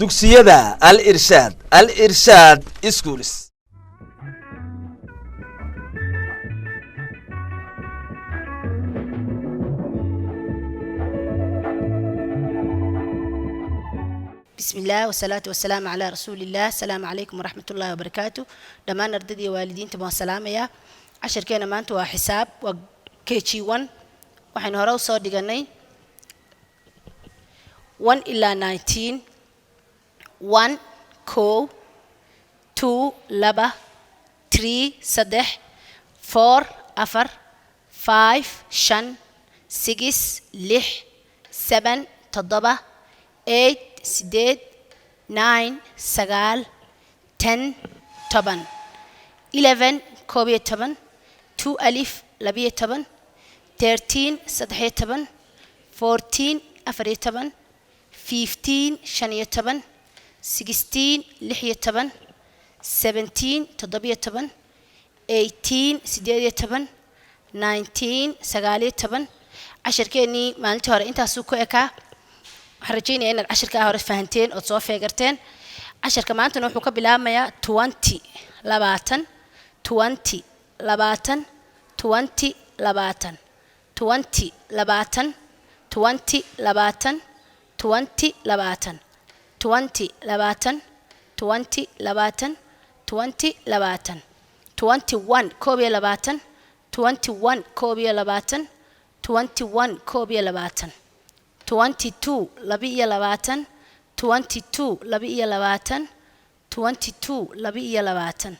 Dugsiyada Al Irshaad, Al Irshaad Schools. بسم الله والصلاة والسلام على رسول الله. السلام عليكم ورحمة الله وبركاته. Dhammaan ardayda iyo waalidiinta waan salaamayaa. Casharkeena maanta waa xisaab, waa KG 1. Waxaynu hore usoo dhiganay 1 ilaa 19. 1 kow, 2 laba, 3 saddex, 4 afar, 5 shan, 6 lix, 7 toddoba, 8 sideed, 9 sagaal, 10 toban, 11 11, 12 12, 13 13, 14 14, 15 15, 16 16, 17 17, 18 18, 19 19. Casharkeenii maalintii hore intaasuu ku ekaa. Waxaan rajeynaya inaad casharkaa hore fahanteen ood soo feegarteen. Casharka maantana wuxuu ka bilaabmayaa 20 20, 20 20, 20 20, 20 20, 20 20, 20 20, 20 20, 20 20, 20 20, 21 21, 21 21, 21 21, 22 22, 22 22, 22 22,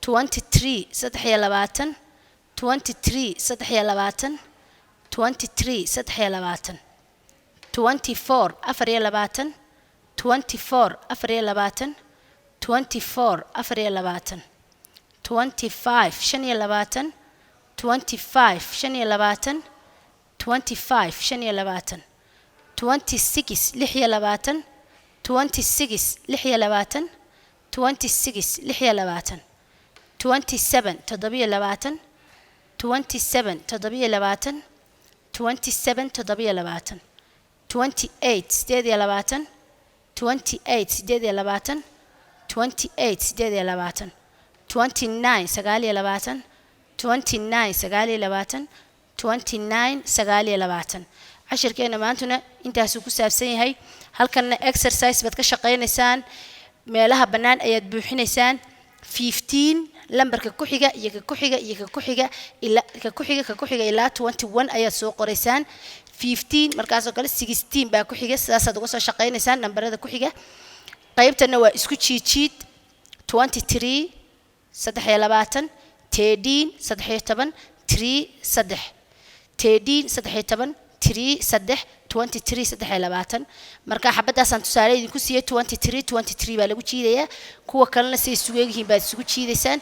23 23, 23 23, 23 23, 24 24, 24 24, 24 24, 25 25, 25 25, 25 25, 26 26, 26 26, 26 26, 27 27, 27 27, 27 27, 28 28, 28 28, 28 28, 29 29, 29 29, 29 29. Cashirkeena maantuna intaasuu ku saabsan yahay. Halkanna exercise baad ka shaqaynaysaan, meelaha bannaan ayaad buuxinaysaan. 15 lambarka ku xiga iyo ka ku xiga iyo ka ku xiga ilaa ka ku xiga ka ku xiga ilaa 21 ayaad soo qoraysaan. 15 markaasoo kale 16 baa ku xiga, sidaasaad uga soo shaqaynaysaan nambarada ku xiga. Qaybtana waa isku jiijiid: 23 23, 13 13, 3 3, 13 13, 3 3, 23 23. Marka xabaddaasaan tusaale idinku siiyey. 23 23 baa lagu jiidayaa. Kuwa kalena siday isugu egyihiin baad isugu jiidaysaan.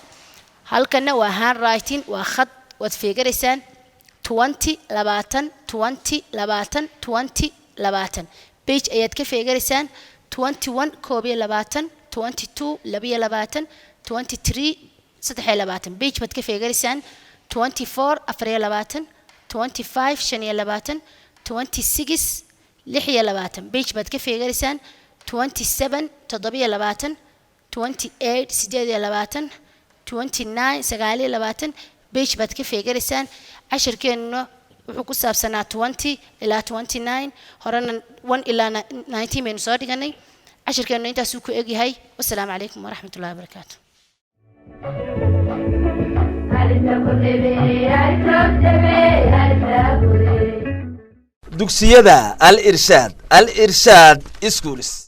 Halkana waa handwriting, waa khad, waad feegaraysaan. 20 20, 20 20, 20 20, page ayaad ka feegaraysaan. 21 21, 22 22, 23 23, page baad ka feegaraysaan. 24 24, 25 25, 26 26, page baad ka feegaraysaan. 27 27, 28 28, 29 29, page baad ka feegaraysaan. Cashirkeennuna wuxuu ku saabsanaa 20 ilaa 29. Horena 1 ilaa 19 baynu soo dhiganay. Cashirkeennu intaasuu ku egyahay. Wasalaamu calaykum waraxmat ullahi wabarakaatu. Dugsiyada Al Irshaad, Al Irshaad Schools.